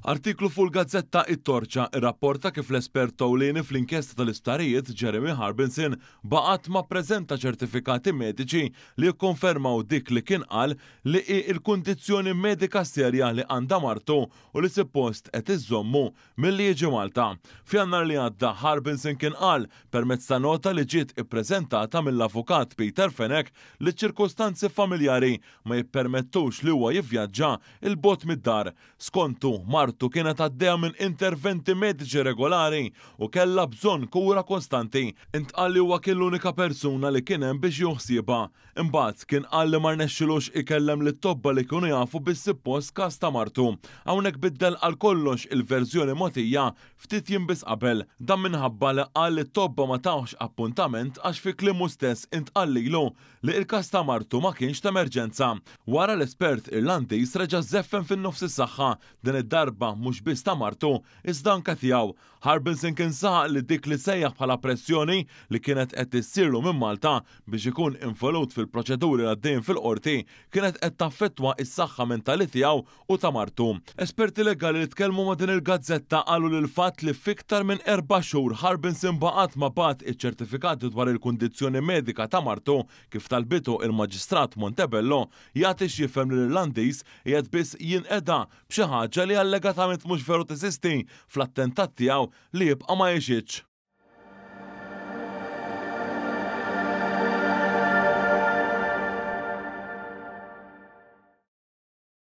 Artiklu fuq il-gazzetta It-Torċa rrapporta kif l-espert ewlieni fl-inkjesta tal-isptarijiet Jeremy Harbinson baqa' ma ppreżenta ċertifikati mediċi li jikkonfermaw dik li kien qal li hi l-kundizzjoni medika serja li għandha martu u li suppost qed iżżommu milli jiġi Malta. F'Jannar li għadda Harbinson kien qal permezz ta' nota li ġiet ippreżentata mill-avukat Peter Fenech li ċ-ċirkustanzi familjari ma jippermettux li huwa jivvjaġġa 'l bogħod mid-dar. Skontu, martu kienet għaddejja minn interventi mediċi regolari u kellha bżonn kura kostanti. Intqal li huwa kien l-unika persuna li kien hemm biex jieħu ħsiebha. Imbagħad kien qal li ma rnexxilux ikellem lit-tobba li kienu jafu bis-suppost każ ta' martu. Hawnhekk biddel għal kollox il-verżjoni mogħtija ftit jiem biss qabel. Dan minħabba li qal li t-tobba ma tawhx appuntament għax fi kliemu stess intqal lilu li il-każ ta' martu ma kienx ta' emerġenza. Wara l-espert Irlandiż reġa' żeffen fin-nofs is-saħħa, din id-darba mhux biss ta' martu, iżda anke tiegħu. Harbinson kien saħaq li dik li sejjaħ bħala pressjoni li kienet qed issirlu minn Malta biex ikun involut fil-proċeduri li għaddejjin fil-qorti kienet qed taffettwa s-saħħa mentali tiegħu u ta' martu. Esperti legali li tkellmu ma' din il-gazzetta qalu li l-fatt li f'iktar minn erba' xhur Harbinson baqgħet ma bagħat iċ-ċertifikati dwar il-kundizzjoni medika ta' martu kif talbitu il-Maġistrat Montebello jagħti x'jifhem li l-Irlandiż qiegħed biss jinqeda b'xi ħaġa li allegatament mhux veru teżisti fl-attentat tiegħu li jibqa' ma jixhidx.